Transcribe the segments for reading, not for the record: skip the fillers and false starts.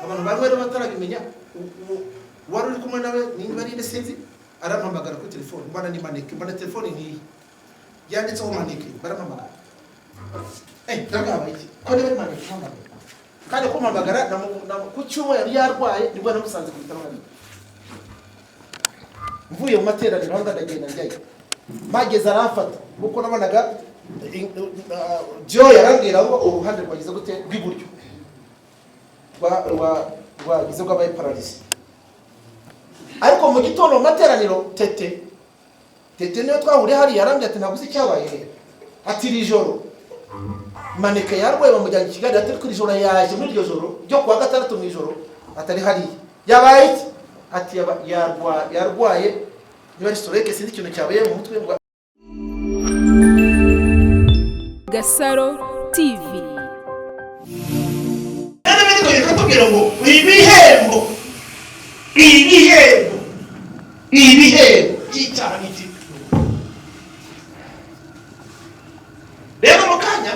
Abantu bamwe rero batarabimenya, wari uri kumwe nawe niba ari nde sinzi, arampamagara kuri telefone, mbona ni Maneke, mbona telefone nkiyi yanditseho Maneke, barampamagara. Ndavuga iki ko niba ari Maneke mpamagara, kandi kumpamagara ku cyumweru yarwaye, nibwo namusanze ku bitaro hariya. Mvuye mu materaniro aho ndagenda njyayo, mpageze aramfata, kuko nabonaga Joy yarambwira ngo uruhande rwagize gute rw'iburyo rwagize rwabaye paralysé. Ariko mu gitondo mu materaniro, Tete, Tete niyo twahuriye hariya, yarambwira ati: "Ntabwo uzi icyabaye." Ati: "Iri joro Maneke yarwaye, bamujyanye i Kigali." Ati: "Ariko iri joro yaje, muri iryo joro ryo kuwa gatandatu mu ijoro atari hariya." "Yabaye iki?" Ati: "Yarwaye niba ari stroke, sinzi ikintu cyabaye mu mutwe ngo." Gasaro TV. Rero biri kutubwira ngo ibihembo, ibihembo, ibihembo by'icyaha ni iki? Rero mu kanya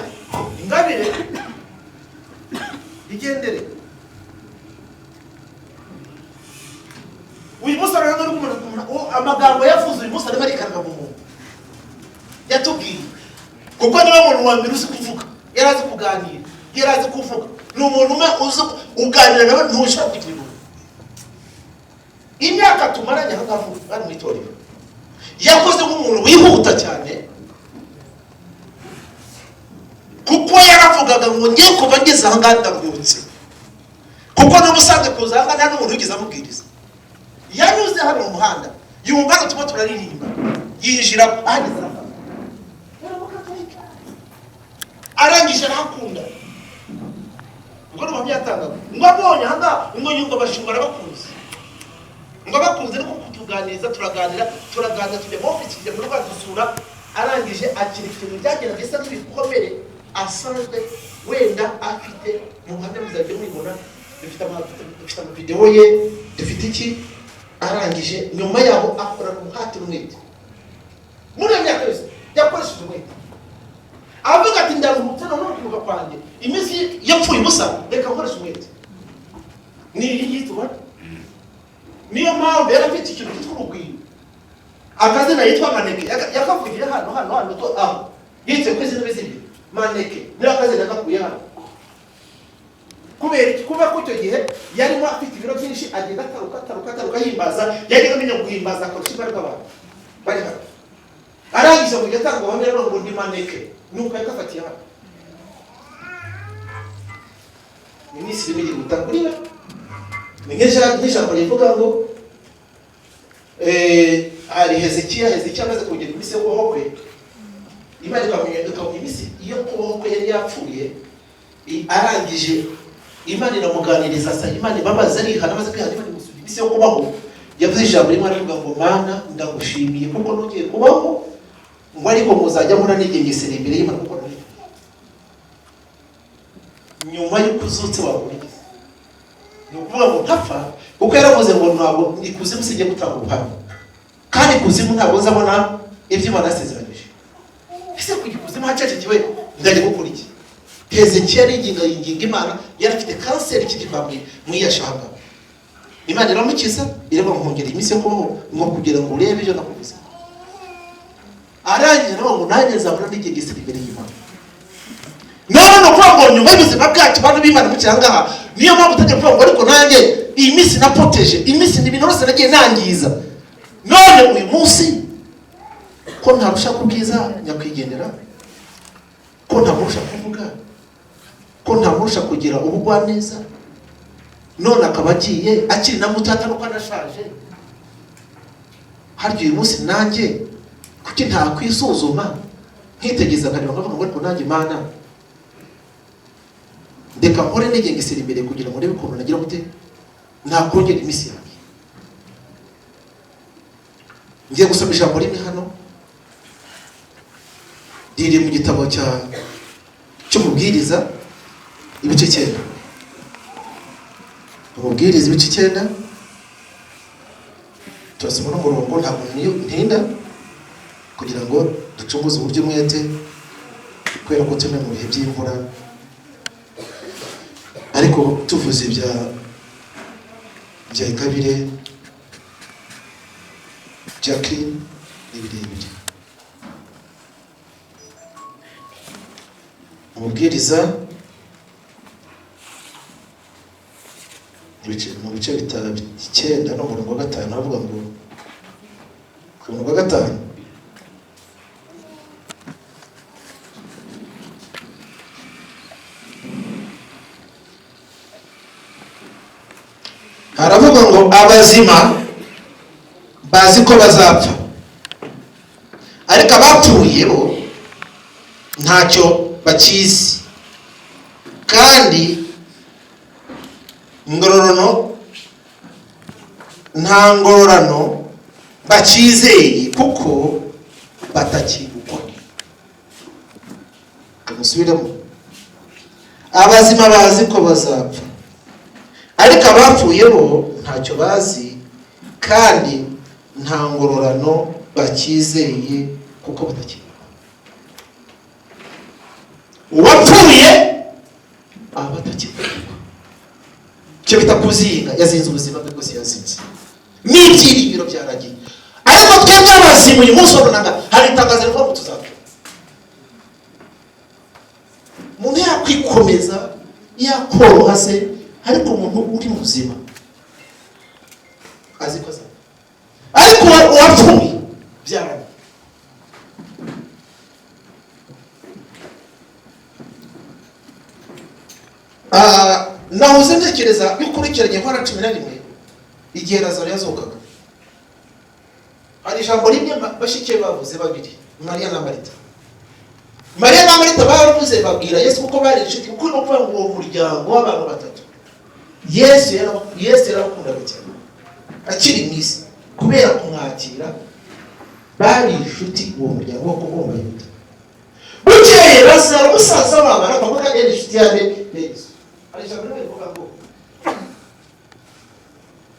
Ingabire igendere. Uyu munsi araranga n'umuntu, amagambo yavuze uyu munsi arimo arikaranga mu muntu yatubwiye, kuko niwe muntu wa mbere uzi kuvuga, yari azi kuganira, yari azi kuvuga. Ni umuntu umwe uzi uganira nawe ntushobora kugira irungu. Imyaka tumaranye aha ngaha bari mu itorero, yakoze nk'umuntu wihuta cyane, kuko yaravugaga ngo: "Ngiye kuva ngeze aha ngaha ndaruhutse," kuko n'ubusanzwe kuza aha ngaha nta n'umuntu wigeze amubwiriza. Yanyuze hano mu muhanda, yumva hano turimo turaririmba, yinjira, ahageze arafata. Arangije arahakunda. Ubwo ni ubuhamya yatangaga, ngo abonye aha ngaha, ngo yumva abashumba arabakunze, ngo abakunze no kutuganiriza, turaganira, turaganira, tujya mu ofisi, tujya mu rugo dusura. Arangije akira ikintu byageraga bisa nk'ibikomere asanzwe wenda afite. Mu buhamya muzajya mubibona, dufite amavidewo ye, dufite iki. Arangije nyuma yaho akorana umuhati n'umwete. Muri iyo myaka yose yakoresheje umwete, avuga ati: "Ndaruhutse none kwibuka kwanjye, iminsi yapfuye ubusa, reka nkoreshe umwete." Ni iyi ngiyi tubona. Niyo mpamvu yari afite ikintu cyitwa urugwiro. Akazina yitwa Maneke yakavugiye hano hano hano to aho yitse ku izina zibiri. Maneke niyo akazina yagakuye hano. Kubera iki? Kuba ko icyo gihe yarimo afite ibiro byinshi, agenda ataruka, ataruka, ataruka, ahimbaza. Yajyaga amenya guhimbaza akarusha imbaraga abantu bari hano. Arangije mu gihe atanga ubuhamya rero ngo: "Ndi Maneke." Nuko yagafatiye hano. Iminsi irimo irihuta kuri we, ni nk'ijambo rivuga ngo hari Hezekiya. Hezekiya amaze kongera iminsi yo kubaho kwe, Imana ikamuha iminsi yo kubaho kwe, yari yapfuye. Arangije Imana iramuganiriza, asa Imana imbabazi, arihana. Amaze kwihana, Imana imusubiza iminsi yo kubaho. Yavuze ijambo rimwe, aravuga ngo: "Mana, ndagushimiye kuko nongeye kubaho," ngo: "ariko muzajya mura nigengesera imbere y'Imana, kuko nari nyuma y'uko uzutse wakora iki?" Ni ukuvuga ngo ntapfa, kuko yaravuze ngo: "Ntabwo ikuzimu sijya gutanga ubuhamya, kandi ikuzimu ntabwo nzabona ibyo Imana yasezeranyije. Ese ku ikuzimu hacecekewe ndajya gukora iki?" Hezekiya yinginga, yinginga Imana. Yari afite kanseri ikiva mu iyashanga, Imana iramukiza, iravuga ngo: "Nkongera iminsi yo kubaho ngo kugira ngo urebe ibyo nakuvuze." Arangije aravuga ngo: "Nanjye nzahora nigengesera imbere y'Imana." None ni ukuvuga ngo nyuma y'ubuzima bwacu, bantu b'Imana mukiri aha ngaha, niyo mpamvu utajya kuvuga ngo: "Ariko nanjye iyi minsi napoteje, iminsi ni ibintu byose nagiye nangiza, none uyu munsi ko ntarusha kubwiza nyakwigendera, ko ntamurusha kuvuga, ko ntamurusha kugira ubugwaneza, none akaba agiye akiri na muto, atari uko anashaje, harya uyu munsi nanjye kuki ntakwisuzuma, nkitegeza, nkareba, nkavuga ngo: 'Ariko nanjye Mana, ndeka nkore nigengesera imbere kugira ngo ndebe ukuntu nagira gute nakongera iminsi yanjye.'" Ngiye gusoma ijambo rimwe hano riri mu gitabo cy'Umubwiriza ibice 9. Umubwiriza ibice 9, turasoma n'umurongo, ntabwo ntinda, kugira ngo ducunguze uburyo umwete, kubera ko turi mu bihe by'imvura. Ariko tuvuze ibya Bya Ingabire Jacqueline ni birebire. Umubwiriza mu bice 9 n'umurongo wa 5 avuga ngo, ku murongo wa 5 haravuga ngo abazima bazi ko bazapfa, ariko abapfuye bo ntacyo bakizi, kandi ingororano nta ngororano bakizeye kuko batakibukwa. Kamusubiremo, abazima bazi ko bazapfa, ariko abapfuye bo ntacyo bazi, kandi nta ngororano bakizeye kuko batakibukwa. Uwapfuye aba atakibukwa, icyo bita kuzinga, yazinze ubuzima bwe bwose, yazinze n'ibyiringiro byaragiye. Ariko twebwe abazima uyu munsi runaka hari itangazo rivuga ngo tuzapfa. Umuntu yakwikomeza yakoroha se, ariko umuntu uri muzima azi ko azapfa, ariko uwapfuye byaragiye. Nahoze ntekereza bikurikiranye Yohana 11 igihe Lazaro yazukaga. Hari ijambo rimwe bashike bavuze babiri, Mariya na Marita. Mariya na Marita baravuze babwira Yesu kuko bari inshuti, kuko no kuvuga ngo uwo muryango w'abantu batatu Yesu yarabakundaga cyane akiri mu isi, kubera kumwakira bari inshuti uwo muryango wo kubumba Yuda. Bukeye Lazaro musaza wabo aravuga ko yari inshuti ya Yesu. Hari ijambo rimwe rivuga ngo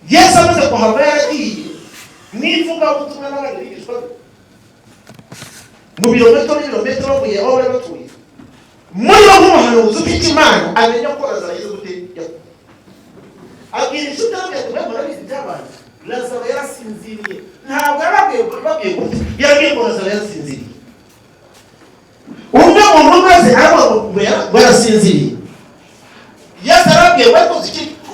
Yesu amaze kuhava yaragiye n'ivugabutumwa n'abandi bigishwa be mu birometero n'ibirometero bavuye aho bari batuye, muri bo nk'umuhanuzi ufite Imana amenya ko Lazaro ageze gute, abwira inshuti ye ati mwe murabizi ibyabaye, Lazaro yarasinziriye. Ntabwo yarabwiye gute, yarabwiye ngo Lazaro yarasinziriye. Umwe mu ntumwa ze aravuga ngo yarasinziriye. Yesu arabwiye ngo ariko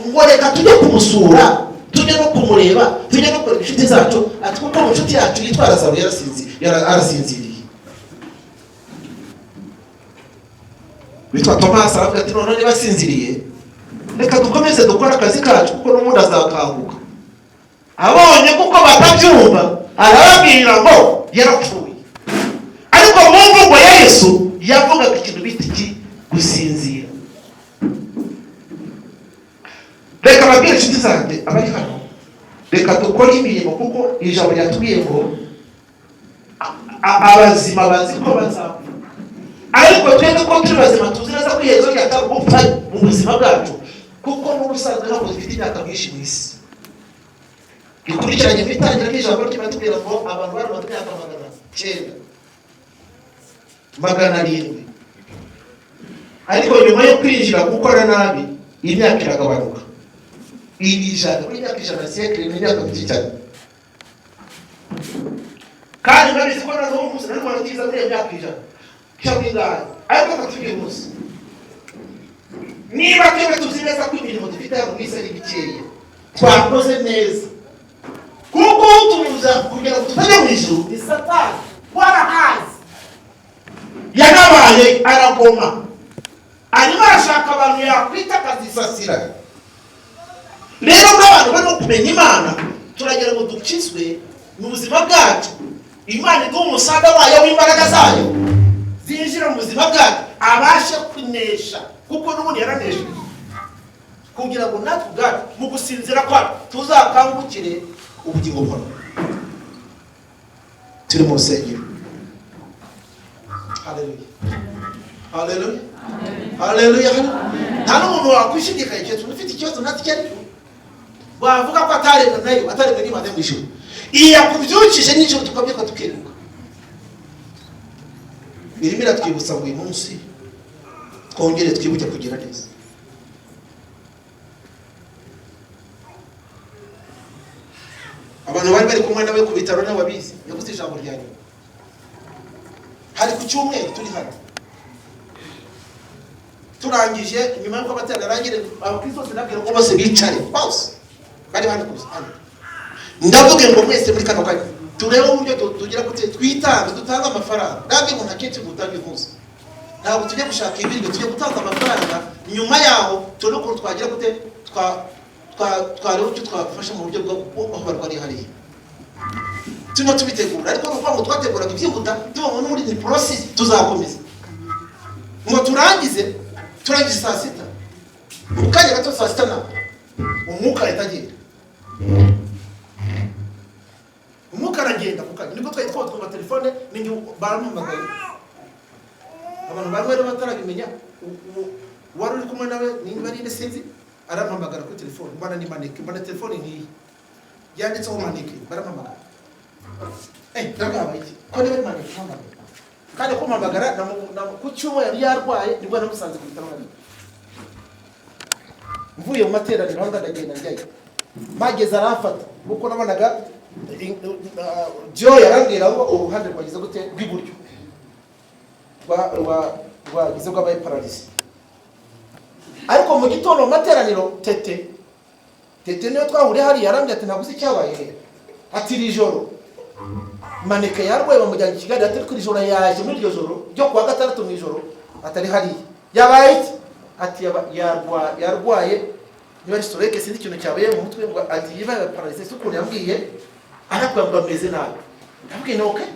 ngo reka tujye kumusura, tujye no kumureba, tujye no kureba inshuti zacu, ati kuko mu nshuti yacu yitwa Lazaro yarasinziriye. Witwa Tomasi aravuga ati none niba asinziriye reka dukomeze dukore akazi kacu kuko n'ubundi azakanguka. Abonye kuko batabyumva arababwira ngo yarapfuye. Ariko mu mvugo ya Yesu yavugaga ikintu bita iki? Gusinzira. Reka babwire inshuti zanjye abari hano, reka dukore imirimo kuko ijambo ryatubwiye ngo abazima bazi ko bazapfa, ariko twebwe ko turi bazima tuzi neza ko iherezo ryatari gupfa mu buzima bwacu, kuko n'ubusanzwe ntabwo dufite imyaka myinshi mu isi. Ikurikiranye mu itangira ry'ijambo ry'Imana ngo abantu bari mu myaka 900, 700, ariko nyuma yo kwinjira gukora nabi imyaka iragabanuka. Ijana muri myaka 100 siècle ni imyaka myinshi cyane, kandi murabizi ko na n'ubu munsi nari Rwanda cyiza muri iyo myaka 100 cyangwa ingahe, ariko reka tujye munsi niba twebwe tuzi neza ko imirimo dufite hano mu isi ari mikeya twakoze neza, kuko utubuza kugira ngo tutajya mu ijuru ni Satani warahazi, yanabaye aragoma, arimo arashaka abantu yakwita akazisasira. Rero nk'abantu barimo kumenya Imana turagira ngo dukizwe mu buzima bwacu, Imana iduhe umusada wayo w'imbaraga zayo zinjira mu buzima bwacu, abashe kunesha kuko n'ubundi yaranesheje, kugira ngo natwe ubwacu mu gusinzira kwacu tuzakangukire ubugingo buhoraho. Turi mu rusengero. Haleluya, haleluya, haleluya. Nta n'umuntu wakwishidikanya icyo tuntu ufite ikibazo natwe icyo ari cyo wavuga ko ataremwe nayo, ataremwe n'Imana yo mu ijuru. Iyo yakubyukije nijoro tukabyuka tukiruka. Irimo iratwibutsa ngo uyu munsi twongere twibuke kugira neza. Abantu bari bari kumwe nawe ku bitaro nabo babizi, yavuze ijambo rya nyuma. Hari ku cyumweru turi hano, turangije nyuma y'uko amateraniro arangire, abakristo bose nabwira ko bose bicare, bose bari hano gusa hano. Ndavuge ngo mwese muri kano kanya turebe uburyo tugira gute, twitange, dutange amafaranga. Ndabwira ngo nta kenshi gutanga impuzu, ntabwo tujya gushaka ibiryo, tujya gutanga amafaranga. Nyuma yaho turebe ukuntu twagira gute, twareba icyo twafasha mu buryo bwo aho barwariye hariya. Turimo tubitegura, ariko ni ukuvuga ngo twateguraga ibyihuta, tubona n'ubundi ni process, tuzakomeza ngo turangize. Turangize saa sita, mu kanya gato saa sita na umwuka ahita agenda, umwuka aragenda ku kanya. Nibwo twari twumva telefone, ninjye barampamagaye. Abantu bamwe rero batarabimenya, wari uri kumwe nawe niba ari nde sinzi, arampamagara kuri telefone, mbona ni Maneke, mbona telefone nkiyi yanditseho Maneke, barampamagara. Ndavuga iki ko niba ari Maneke mpamagara, kandi kumpamagara ku cyumweru yarwaye, nibwo namusanze ku bitaro hariya. Mvuye mu materaniro aho ndagenda njyayo, mpageze aramfata, kuko nabonaga Joy yarambwira ngo uruhande rwagize gute rw'iburyo rwagize rwabaye paralysie. Ariko mu gitondo mu materaniro, Tete, Tete niyo twahuriye hariya, yarambwira ati ntabwo uzi icyabaye, ati iri joro Maneke yarwaye bamujyanye i Kigali, ati ariko iri joro yaje, muri iryo joro ryo kuwa gatandatu mu ijoro atari hariya. Yabaye iki? Ati yarwaye niba ari stroke, sinzi ikintu cyabaye mu mutwe, ngo ati yibaye paralysie, si ukuntu yambwiye, arakubwira ngo ameze nabi. Ndabwira nti okay,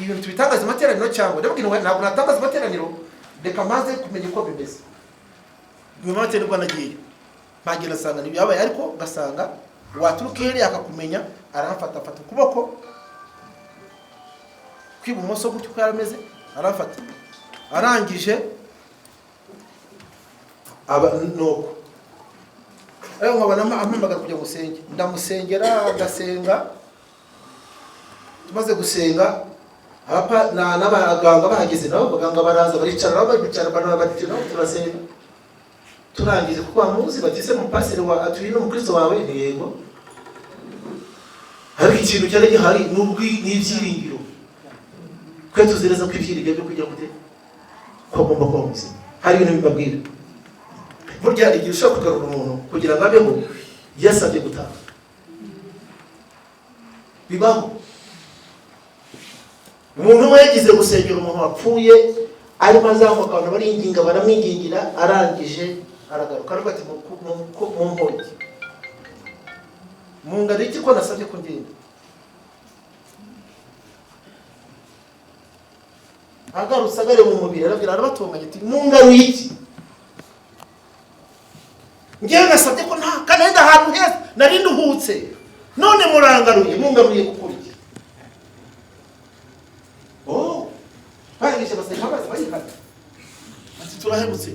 ibintu tubitangaza amateraniro cyangwa? Ndabwira ngo ntabwo natangaza amateraniro, reka maze kumenya uko bimeze. Nyuma y'amateraniro nibwo nagiyeyo, mpagera asanga ntibyabaye, ariko ngasanga waturuka heriya akakumenya, aramfata, afata ukuboko kw'ibumoso gutyo uko yarameze, aramfata, arangije aba nuko ariko nkabona ampamagara kugira ngo usenge. Ndamusengera, ndasenga. Tumaze gusenga, n'abaganga bahageze nabo, abaganga baraza baricara, nabo baricara, baricara nabo, turasenga. Turangije, kuko bamuzi, bati se mupasire wa atuye n'umukristo wawe? Ni yego. Ariko ikintu cyari gihari ni ibyiringiro. Twe tuzi neza ko ibyiringiro byo kujya gute, ko agomba kuba muzima. Hari ibintu bibabwira, burya hari igihe ushobora kugarura umuntu kugira ngo abeho yasabye gutaha, bibaho. Umuntu umwe yagize gusengera umuntu wapfuye, arimo azamuka, abantu baringinga, baramwingingira, arangije aragaruka, aravuga ati mu mpogi mungana iki ko nasabye ko ngenda? Agarutse agare mu mubiri, arabwira, arabatunganya ati mungaruye iki? Ngewe nasabye ko nta kandi nari ahantu heza nari nduhutse, none murangaruye, mungaruye gukora iki? Oh, barangije basaba imbabazi, barihana, ati turahemutse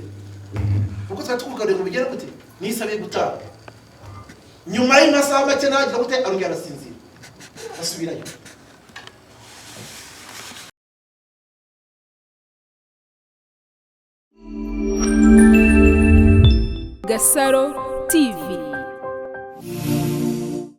kuko twari tukugaruye ngo bigere gute, nisabiye gutaha. Nyuma y'amasaha make nagira gute, arongera arasinzira, asubirayo. Gasaro TV.